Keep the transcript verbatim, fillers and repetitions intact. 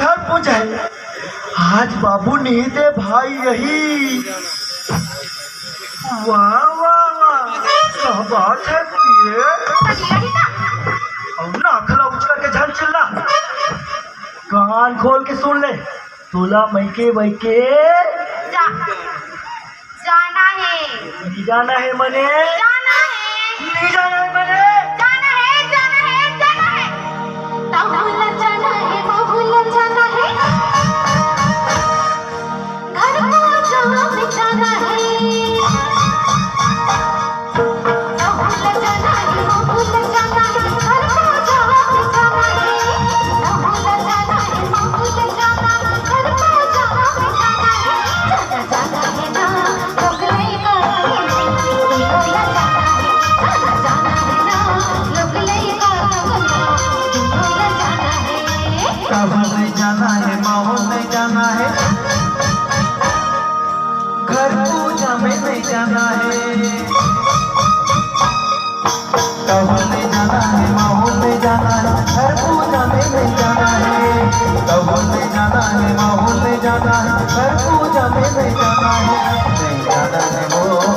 घर पूजा है। आज बाबू नहीं दे भाई यही। वाह, वाह, वाह, क्या बात है प्रिय। अउ ना खला उचकर के झन चिल्ला। कान खोल के सुन ले, तोला मइके वइके जा, जाना है। नहीं जाना है मने। जाना है। नहीं जाना है मने। जाना है, जाना है, जाना है। ताहूला जाना है, महूला जाना है। घर को जाम जाना है। ताहूला जाना है, महूला जाना है। घर को जाम जाना है। ताहूला जाना है, महूला जाना है। घर को जाम जाना है। जाना, जाना है ना, लोग लइका, तीनों ला जाना है। जाना, जाना है ना, लोग लइका, तीनों ला जाना है। कहूँ नहीं जाना है, महूँ नहीं जाना है, घर पूजा में नहीं जाना है। कहूँ नहीं जाना है, महूँ नहीं जाना है, घर पूजा में नहीं जाना है। कहूँ नहीं जाना है, महूँ नहीं जाना है, घर पूजा में नहीं जाना है। नहीं जाना है वो